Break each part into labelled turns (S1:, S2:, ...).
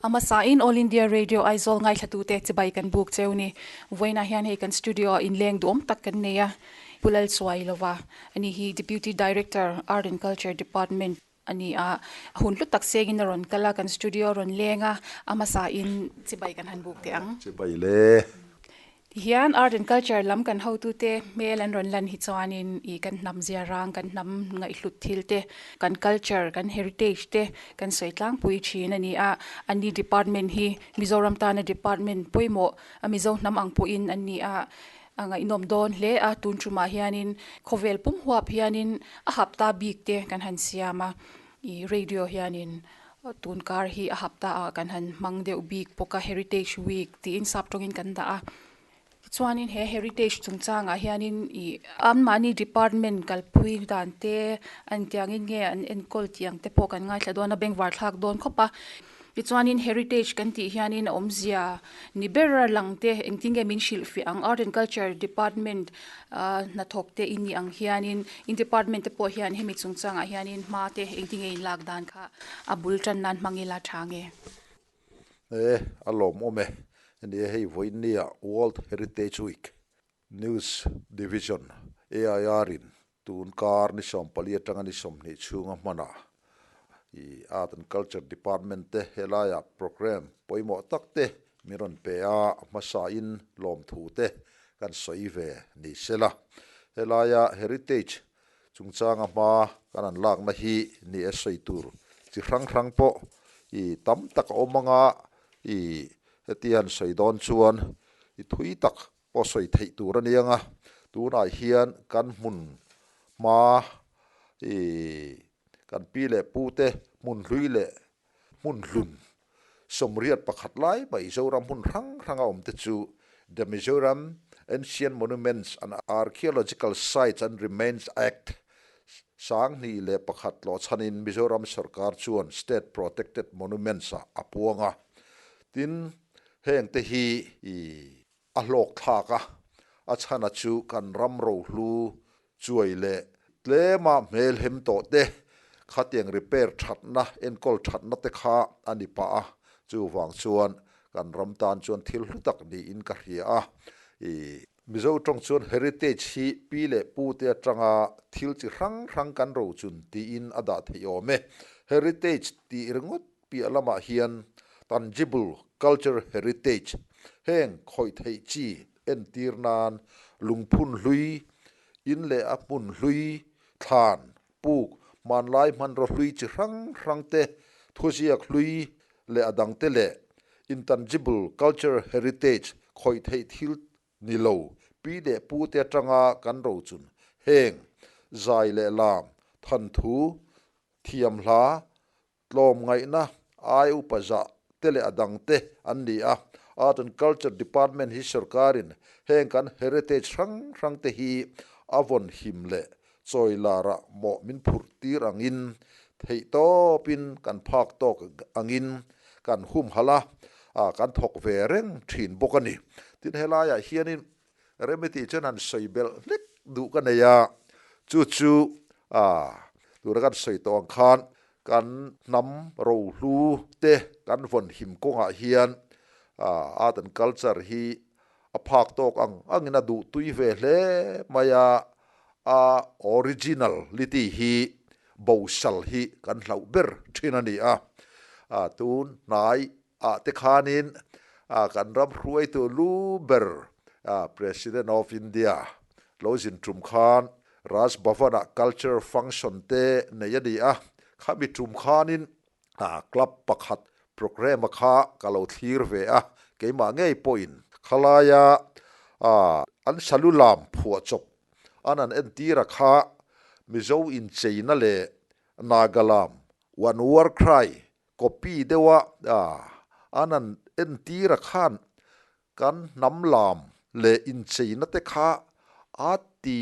S1: A hmasain All India Radio Aizawl ngaithlatute chibai kan buk cheu ni. Vawiinah hian hei kan studio ah inleng duhawm tak kan nei a, Pu Lalchuailova a ni hi Deputy Director, Art and Culture Department a ni a, a hun hlu tak sengin a rawn kal a, kan studio a rawn leng a, a hmasain chibai kan han buk teh ang.
S2: Chibai le.
S1: Tihian Art and Culture lam kan hotute hmel an rawn lan hi chuanin ih kan hnam zia rang, kan hnam ngaihhlut thil te, kan culture, kan heritage te kan sawi tlangpui thin a ni a. Anni department hi Mizoram tana department pawimawh a Mizo hnam ang pawhin an ni a, a ngaihnawm dawn hle a. Tun tumah hianin khawvel pum huap hianin a hapta bik te kan han siam a, ih radio hianin Tun kar hi a hapta ah kan han hmang deuh bik bawk a, Heritage Week tiin sap tawngin kan dah a. Tichuanin he Heritage chungchangah hianin ih anmahni department kalpui dan te an tiangin nge an enkawl tih ang te pawh kan ngaithla dawn a, bengvar thlak dawn khawp a. Tichuanin Heritage kan tih hianin a awmzia ni ber a lang te engtin nge min hrilhfiah ang Art and Culture Department ah hnathawk te i nih ang hianin in department te pawh hian hemi chungchangah hianin hma te engtin nge in lak dan kha a bul tan nan hmang ila tha nge?
S2: E, a lawmawm e. Nia hei vawiinnia World Heritage Week News Division AIR in Tun kar ni 14 atanga ni 20 chhunga hmanah i Art and Culture Department te helaiah programme pawimawh tak te min rawn pe a, a hmasain lawmthu te kan sawi ve ni sela. Helaia Heritage chungchanga hma kan han lakna hi ni e sawi tur chi hrang hrang pawh i tam tak a awm anga i heti han sawi dawn chuan i thui tak pawh sawi theih tur a ni ang a, tunah hian kan hmun hma ih kan pi leh pu te hmun hlui leh hmun hlun 81 lai mai Zoram hmun hrang hranga awm te chu The Mizoram Ancient Monuments and Archaeological Sites and Remains Act 2001 tlawhchhanin Mizoram sorkar chuan State Protected Monuments ah a puang a, tin heng te hi ih A hlawk thlak a, a chhana chu kan ram rohlu chuai leh tlema hmel hem tawh te, khatiang repair thatna, enkawl thatna te kha a ni pah a, chuvang chuan kan ram tan chuan thil hlu tak niin ka hria a. I Mizo tawng chuan heritage hi pi leh pu te atanga thil chi hrang hrang kan rochun tiin a dah theih awm e. Heritage tih ringawt Piah lamah hian tangible culture heritage, heng khawih theih chi entir nan lungphun hlui, in leh a hmun hlui, thlan, puk, hmanlai hmanraw hlui chi hrang hrang te, thuziak hlui leh a dangte leh intangible culture heritage khawih theih thil ni lo, pi leh pu te atanga kan rochun heng zai leh lam, thanthu, thiamhla, Tlawmngaihna, ai upa zah te leh a dang te an ni a. Art and Culture Department hi sorkarin heng kan heritage hrang hrang te hi a vawn him leh chawi larah mawh min phurh tir angin theihtawpin kan phak tawk angin kan humhalh a, kan thawk ve reng thin bawk a ni. Tin, helaiah hianin Remedy chuan han sawi belh hlek duh ka nei a, chu chu tuna kan sawi tawh ang khan kan hnam rohlu te kan vawn him kawngah hian art and culture hi a phak tawk ang angin a duh tui ve hle mai a, a originality hi bosal hi kan hlauh ber thin a ni a, tun hnai ah te khanin kan ram hruaitu lu ber President of India lo zin tum khan Raj Bhavan ah culture function te nei a ni a, khami tum khanin club pakhat programme a kha ka lo thlir ve a, keimah ngei pawhin khalaia an salulam phuahchawp an han entir a kha Mizo incheina leh Nagalam One War Cry Copy deuha an an entir a khan kan hnam lam leh incheina te kha a ti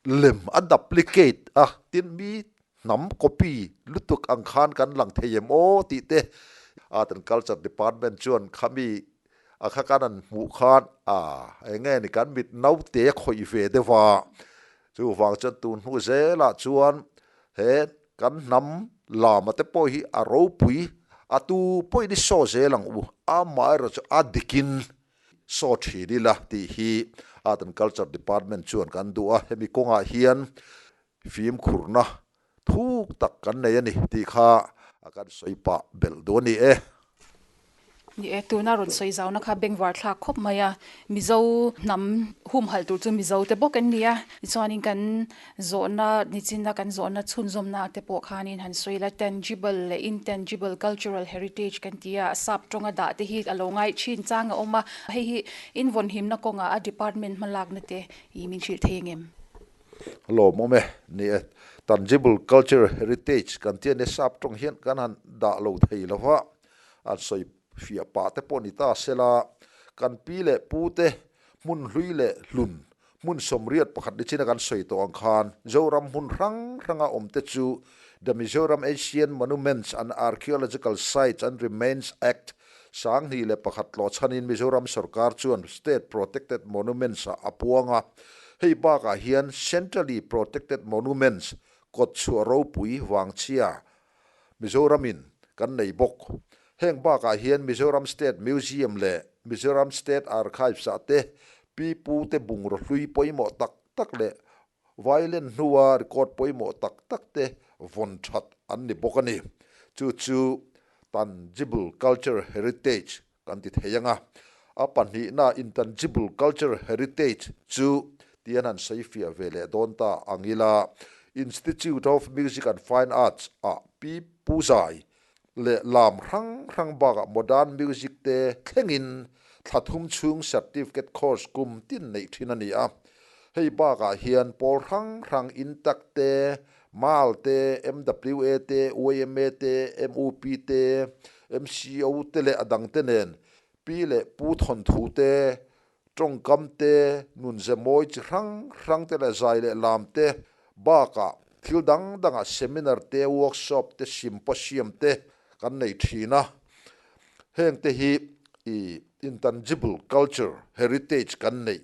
S2: lem a duplicate a, tin mi hnam copy lutuk ang khan kan lang thei em aw tih te Art and Culture Department chuan khami a kha kan an hmuh khan a eng nge ni kan mit naute khawih ve deuh a, chuvang chuan tun hnu zelah chuan he Kan hnam lama te pawh hi a ropui A tu pawhin i saw zel ang u, amaherawhchu a dikin saw thin ila tih hi Art and Culture Department chuan kan duh a, hemi kawngah hian fimkhurna thuk tak kan nei a ni tih kha kan sawi pah belh duh a ni e.
S1: Ni e, tuna rawn sawi zauna kha bengvar thlak khawp mai a, Mizo hnam humhalh tur chu Mizo te bawk an ni a, tichuanin kan zawhna nichinna kan zawhna chhunzawmna te pawh khanin han sawi ila tangible leh intangible cultural heritage kan ti a, sap tawnga dah te hi a lo ngai thin chang a awm a, hei hi invawnhimna kawngah a department hmalakna te i min hrilh thei ang em?
S2: Lawmawm e, ni e, tangible cultural heritage kan ti a nia, sap tawng hian kan han dah lo thei lo va, An sawi fiah pah te pawh ni ta sela, kan pi leh pu te hmun hlui leh hlun hmun sawmriat pakhat ni china kan sawi tawh ang khan Zoram hmun hrang hranga awm te chu The Mizoram Ancient Monuments and Archaeological Sites and Remains Act 2001 tlawh chhanin Mizoram sorkar chuan State Protected Monuments ah a puang a. Hei bakah hian Centrally Protected Monuments kawtchhuah ropui vangchhia Mizoramin kan nei bawk. Heng bakah hian Mizoram State Museum leh Mizoram State Archives-ah te pi pute bungraw hlui pawimawh tak tak leh violin hnua record pawimawh tak tak te vawn that an ni bawk a ni. Chu chu tangible culture heritage kan ti thei ang a. A pahnihna intangible culture heritage chu ti an han sawi fiah ve leh dawn ta ang ila, Institute of Music and Fine Arts ah Pi Pu Zai leh lam hrang hrang bakah modern music te thlengin thla thum chhung certificate course kum tin neih thin a ni a. Hei bakah hian pawl hrang hrang intact te, Mal te, MWA te, YMA te, MUP te, MCO te leh a dang te nen pi leh pu thawnthu te, tawngkam te, nunze mawi chi hrang hrang te leh zai leh lam te bakah thil dang dangah seminar te, workshop te, symposium te kan nei thin a. Heng te hi i intangible culture heritage kan neih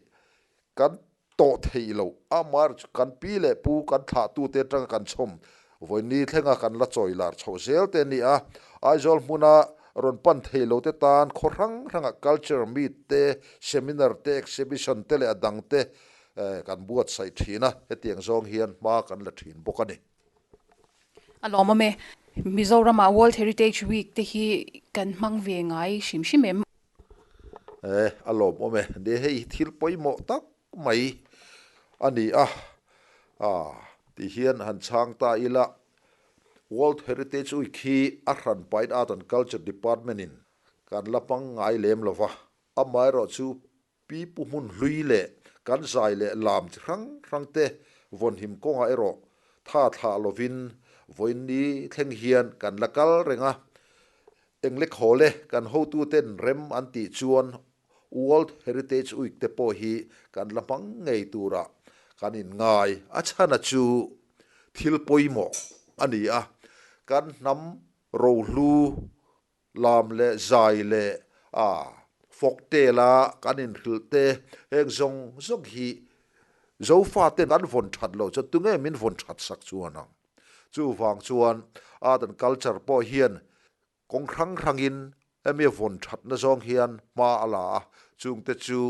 S2: Kan tawh theih loh a March kan pi leh pu kan thlahtute atanga kan chhawm vawiin thlenga kan la chawi lar chhoh zel te a ni a. Aizawl hmuna rawn pan thei lo te tan khaw hrang hrangah culture meet te, seminar te, exhibition te leh a dang te kan buatsaih thin a, hetiang zawng hian hma kan la thin bawk a ni.
S1: A lawmawm e. Mizoramah World Heritage Week te hi kan hmang ve ngai hrim hrim em?
S2: E, a lawmawm e. Ni hei thil pawimawh tak mai a ni a. A, ti hian han chhang ta ila, World Heritage Week hi a hran pain Art and Culture Department in kan la hmang ngai lem lo va. Amaherawhchu Pi Pu hmun hlui leh kan zai leh lam chi hrang hrang te vawnhim kawngah erawh tha thlah lovin vawiin ni thleng hian kan la kal reng a. Engle khawle kan hotuten rem an tih chuan World Heritage Week te pawh hi kan la hmang ngei turah kan inngai. A chhana chu thil pawimawh a ni a, kan hnam rohlu Lam leh zai leh a folktale a kan inhrilh te heng zawng zawng hi Zofa ten an vawn that loh chuan tunge min vawn that sak chuan ang? Chuvang chuan art and culture pawh hian kawng hrang hrangin hemi a vawn thatna zawng hian hma a la a, chungte chu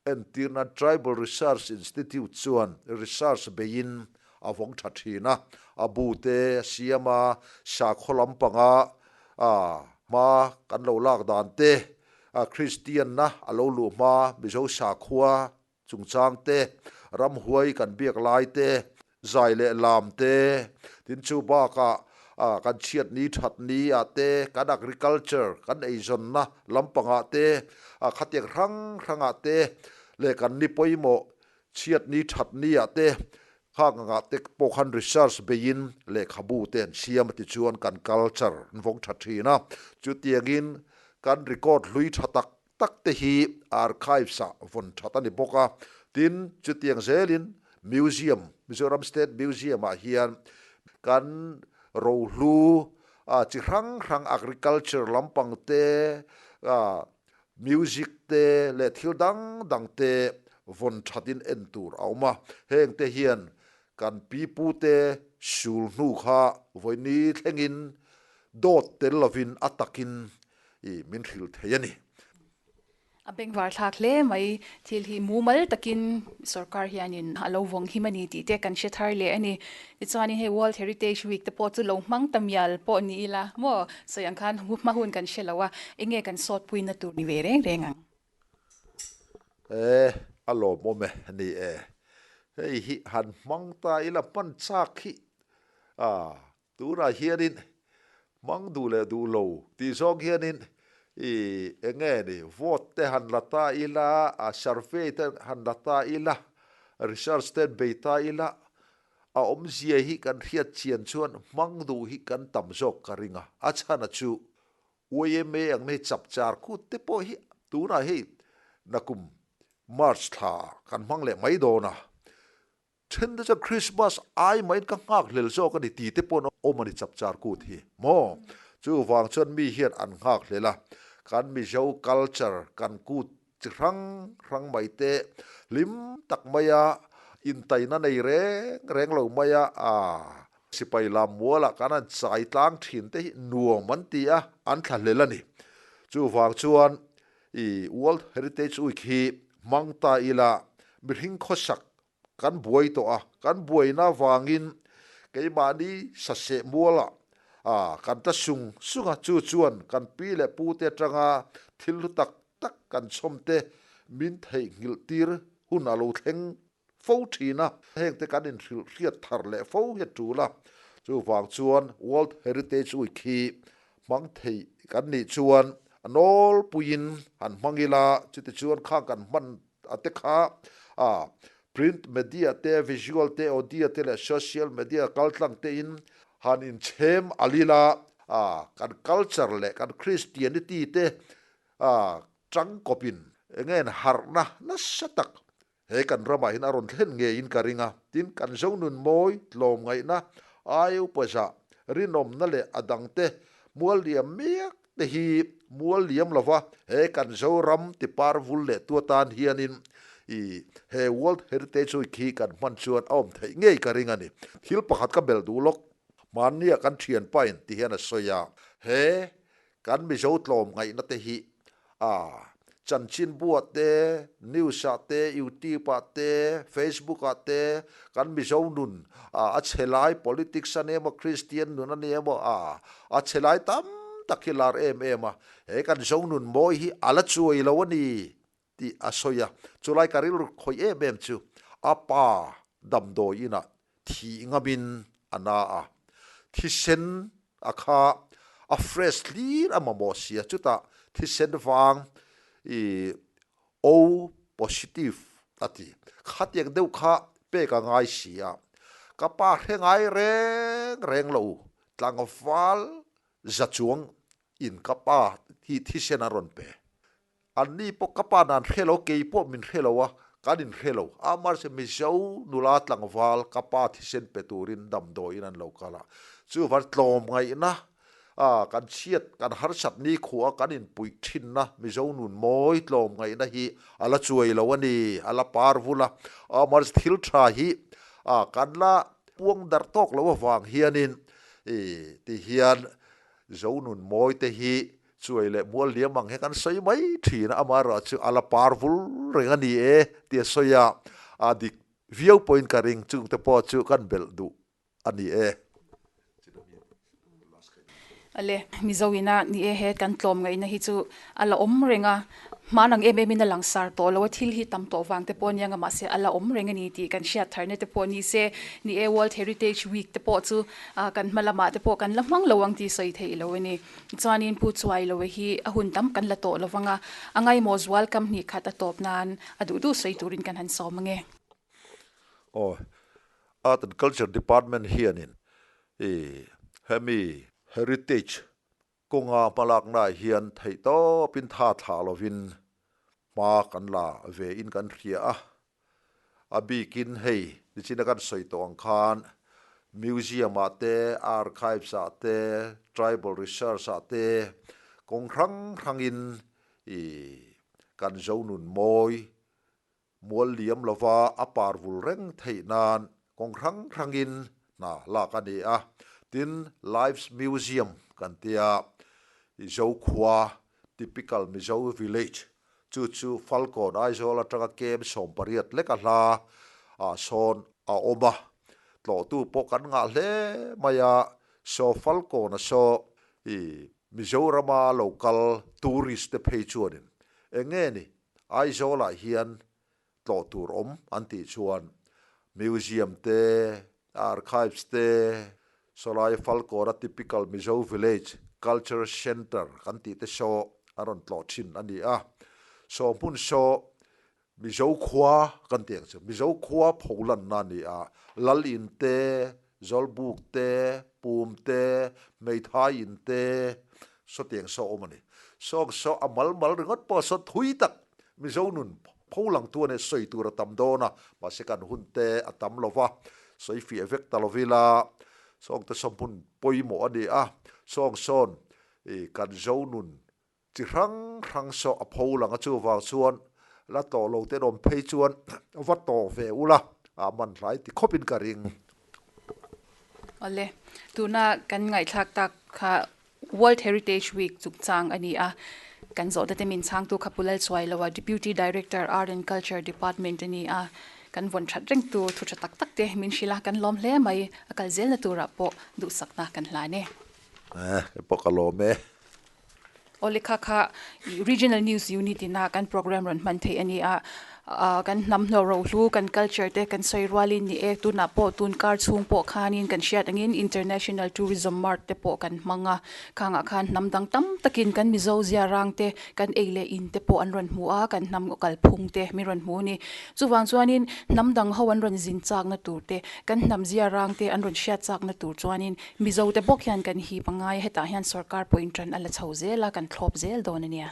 S2: entirna Tribal Research Institute chuan research beiin a vawng tha thin a, a bu te a siam a, sakhaw lampanga a hma kan lo lak dan te, a Kristianna a lo luh hma Mizo sakhua chungchang te, ramhuai kan biak lai te, zai leh lam te, tin chu bakah a kan chhiat ni that ni ah te, kan agriculture kan eizawnna lampangah te, a khatiang hrang hrangah te leh kan ni pawimawh Chhiat ni that ni ah te khang ang ah te pawh khan research beiin lehkhabu te an siam a tichuan kan culture an vawng tha thin a, chutiangin kan record hlui tha tak tak te hi archives ah vawn that a ni bawk a, tin chutiang zelin museum Mizoram State Museum ah hian kan rohlu ah chi hrang hrang agriculture lampang te ah Music te leh thil dang dang te vawn thatin en tur a awm a, heng te hian kan pi pu te sul hnu kha vawiini thlengin Dawt tel lovin a takin i min hrilh thei a ni.
S1: A bengvar thlak hle mai. Thil hi mumal takin sorkar hianin a lo vawng him a ni tih te kan hre thar leh a ni. Tichuanin hei World Heritage Week te pawh chu lo hmang ta mial pawh ni ila maw? Sawi ang khan hma hun kan hre lo a, enge kan sawtpuina tur ni ve reng reng ang?
S2: E, a lawmawm e, ni e. Hei hi han hmang ta ila hman chak hi a Tunah hianin hmang duh leh duh lo tih zawng hianin i eng nge ni vote te han la ta ila, a survey te han la ta ila, research te bei ta ila, a awmzia hi kan hriat chian chuan hmang duh hi kan tam zawk ka ring a. A chhana chu YMA ang nei chapchar kut te pawh hi tunah hei nakum March thla kan hmang leh mai dawn a. Then te chuan Christmas ai mahin ka nghak hlel zawk a ni ti te paw'n awm a ni chapchar kut hi maw? Chuvang chuan mi hian an nghak hlel a, kan Mizo culture kan kut chi hrang hrang mai te hlim tak maia intaina nei reng reng lo maia a sipai lam mualah kan han chai tlang thin te hi nuam an ti a, an thla hlel a ni. Chuvang chuan i World Heritage Week hi hmang ta ila mihring khawsak kan buai tawh a, kan buaina vangin keimahni saseh mualah kan ta sung sung a, chu chuan kan pi leh pute atanga thil hlu tak tak kan chhawmte min theihnghilh tir hun a lo thleng fo thin a, hengte kan inhrilh hriat thar leh fo hi a tul a, chuvang chuan World Heritage Week hi hmang thei kan nih chuan a nawlpuiin han hmang ila, chutichuan khang kan hman a te kha a print media te, visual te, audio te leh social media kaltlang tein han inchhem al ila a kan culture leh kan Christianity te a tangkawpin enge harhna nasa tak He kan ramah hian a rawn thlen ngeiin ka ring a, tin kan Zonun mawi tlawmngaihna, ai upa zah, rinawmna leh a dangte mual liam mek te hi mual liam lova he kan Zoram tipar vul leh tu atan hianin i he World Heritage Week hi kan hman chuan a awm theih ngei ka ring a ni. Thil pakhat ka belh duh lawk, hmannia kan thianpain ti hian a sawi a, he Kan Mizo tlawmngaihna te hi a chanchinbuah te, news ah te, youtube ah te, facebook ah te kan Mizo nun a chhe lai politics a ni emaw Christian nun a ni emaw a a chhe lai tam tak hi lar em em a, he kan Zo nun mawi hi a la chuai lo a ni tih a sawi a, chulai ka rilru khawih em em chu a pa damdawi inah thih ngamin a na a, thisen a kha a fresh hlir a mamawh sia, chutah thisen vang i O positive a ti, khatiang deuh kha pek a ngai si a, ka pa hre ngai reng reng lo, tlangval za chuang in ka pa hi thisen a rawn pe. Anni pawh ka pa nan hre lo, kei pawh min hre lo a, kan inhre lo. A mahse Mizo nula tlangval ka pa thisen pe turin damdawiin an lo kal a. Chuvan tlawmngaihna a kan chhiat, kan harsat nikhua kan inpuih thinna Mizo nun mawi tlawmngaihna hi a la chuai lo a ni, a la par vul a. A mahse thil tha hi a kan la puang darh tawk lo avang hianin i ti hian Zo nun mawi te hi Chuai leh mual liam ang hi kan sawi mai thin a, amaherawhchu a la par vul reng a ni e tih a sawi a, a dik viau pawhin ka ring, chungte pawh chu kan belh duh a ni e.
S1: Ale, Mizo ina ni e he kan tlawm ngaihna hi chu a la awm reng a, hman ang em em in a langsar tawh lo a, thil hi tam tawh vang te pawh a nia mahse a la awm reng a ni tih kan hriat tharna te pawh ni se, ni e World Heritage Week te pawh chu kan hma lamah te pawh kan la hmang lo ang tih sawi theih lo a ni. Chuanin Pu Chuailoe hi a hun tam kan la tawh lo vang a, a ngaimawh zual kam hnih khat a tawp nan a duh duh sawi turin kan han sawm ange.
S2: Aw, Art and Culture Department hianin i hemi heritage kawnga hmalaknaah hian theihtawpin tha thlah lovin hma kan la ve in kan hria a, A bikin hei nichina kan sawi tawh ang khan Museum ah te, Archives ah te, Tribal Research ah te kawng hrang hrangin i kan Zonun mawi mual liam lova a par vul reng theih nan kawng hrang hrangin hna lak a ni a. Tin, Lives Museum kan tia, i Zokhua, typical Mizo village, chu chu Falkawn Aizawl atanga kem 18 lek a hla ah sawn a awm a, tlawhtu pawh kan ngah hle mai a, saw Falkawn a saw i Mizorama local tourist te phei chuanin eng nge ni Aizawlah hian tlawh tur awm an tih chuan Museum te, Archives te, sawlai Falkawra typical Mizo village culture centre kan tih te saw an rawn tlawh thin a ni a. Saw hmun saw Mizo khua kan tih ang chu Mizo khua pholanna a ni a, Lal in te, Zawlbuk te, Pum te, Hmeithai in te sawtiang saw awm a ni. Sawng saw a mal mal ringawt pawh saw thui tak Mizo nun pho lang tu a nia sawi tur a tam dawn a, mahse kan hun te a tam lo va, sawi fiah vek ta lovila sawng te saw hmun pawimawh a ni a, sawng sawn i kan Zo nun chi hrang hrang saw a pho lang a, chuvang chuan la tawh lo te awm phei chuan va tawh ve ula a man hlai ti khawpin ka ring.
S1: Awle, tuna kan ngaihthlak tak kha World Heritage Week chungchang a ni a, kan zawhna te min chhangtu kha Pu Lalchuailoa, Deputy Director, Art and Culture Department a ni a, kan vawn that reng tur thu tha tak tak te min hrilh a, kan lawm hle mai, a kal zelna turah pawh duhsakna kan hlan e.
S2: Eh, kei pawh ka lawm e.
S1: Awle kha kha Regional News Unit ina kan program rawn hman theih a ni a, kan hnam hnawh rohlu, kan culture te kan sawi rualin ni e, tunah pawh tun kar chhung pawh khanin kan hriat angin International Tourism Mart te pawh kan hmang a, khangah khan hnam dang tam takin kan Mizo zia rang te, kan ei leh in te pawh an rawn hmu a, kan hnam kalphung te min rawn hmu a ni. Chuvang chuanin hnam dang ho an rawn zin chakna tur te, kan hnam zia rang te an rawn hriat chakna tur chuanin Mizo te bawk hian kan hip a ngai a, hetah hian sorkar pawhin tan a la chho zel a, kan thlawp zel dawn a nia.